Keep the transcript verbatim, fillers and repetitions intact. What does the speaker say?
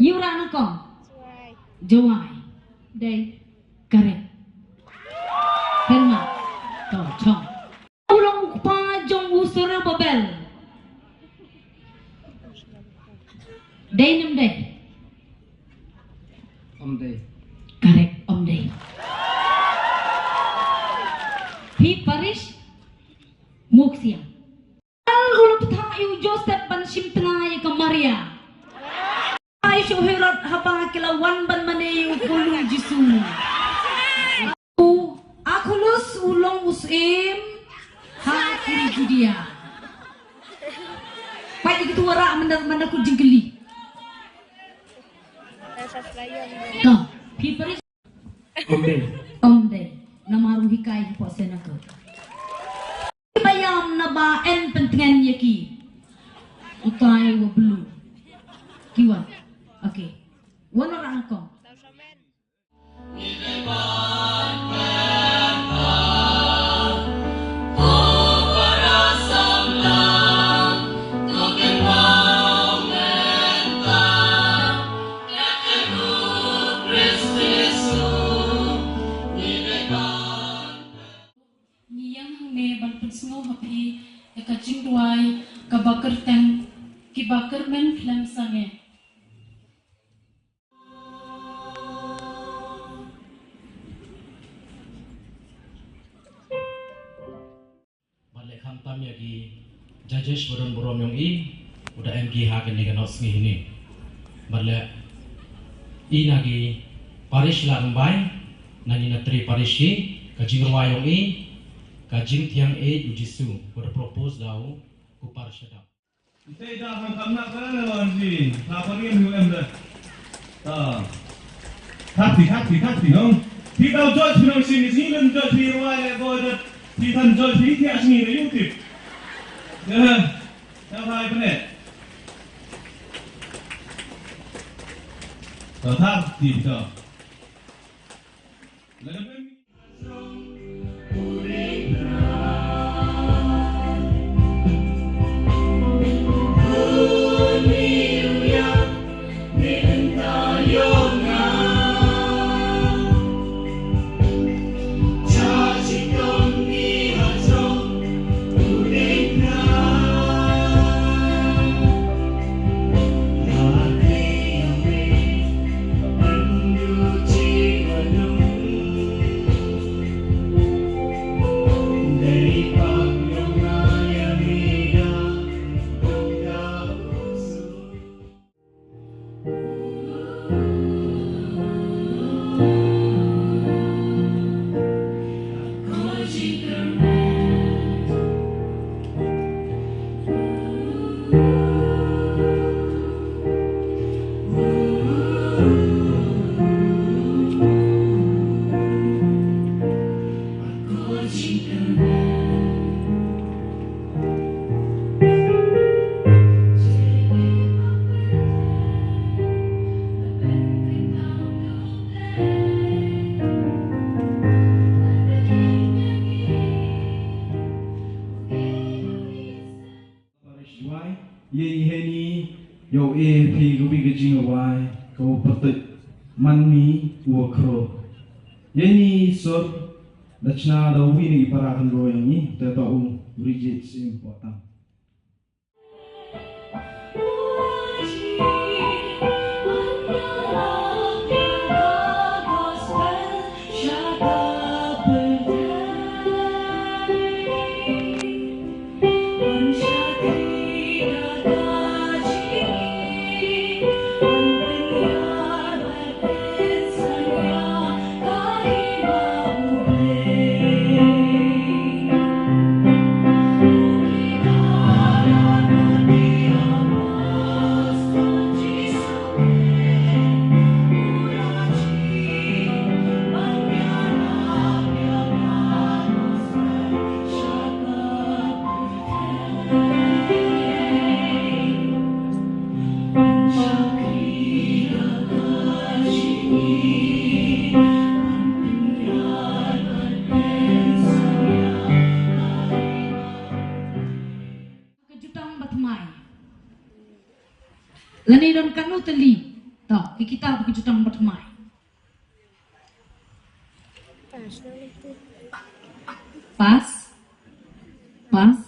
Ïa u rah nyngkong. Jowai. Dei. Correct. Pynmih. To, chong. U long u kpa jong u Zerubbabel. Dei ne ym dei? Ym dei. Correct, ym dei. Phi parish Muksiang. Al u la bthah ïa u Joseph ban shim tnga ïa ka Maria. Ai shu Herod haba ki la wan ban mane ïa u khun u Jisu. U Arkhelaus u long u syiem ha ki Judia. Peit ïa kitu, u rah mynta, mynta kut jingkylli. Ka, phi parish. Ym dei. Ym dei. Namar u hikai hapoh synagogue. Ba ïam naba yn pyntngen ïa ki. Utai wa blue. Ki wan. Okay. Wan u rah nyngkong. Ngi ïeng hangne ban pynsngew ha phi ïa ka jingrwai kaba kyrteng Kiba Kyrmen Khlem Sangeh. Bad leh khamtam ïa ki judges ba don burom ïong i, u da em ki ha kane ka nongsngi hini. Bad leh i na ki parish la rymbai, na ngi na tre parish hi, ka jingrwai ïong i, ka jingthiang ïeit u Jisu, ba da propose da u Kupar Shadap. Ite da han kam na ka na lon ji. Ka pa rim yu em da. Ta. Thati, thati, thati, no. Ti tau judge, no, si, si, len judge, ni rwai le bo da. Ti tan judge, ti, ti, asni, ne, YouTube. Ya. Ta, hai, pene. Ta, thati, ta. Parish wai, ïa i heini, ïa u e phi ka wi ka jingrwai, ka u pyrtuid man mi u wa khro. Ïa i sur, da chna da u wi na i para kan ro ïa ngi, te to u Bridget Sim Potam. Ka jutang ba thymmai. Lane don katno tylli. To, ki kitab ki jutang ba thymmai. Pass. Pass.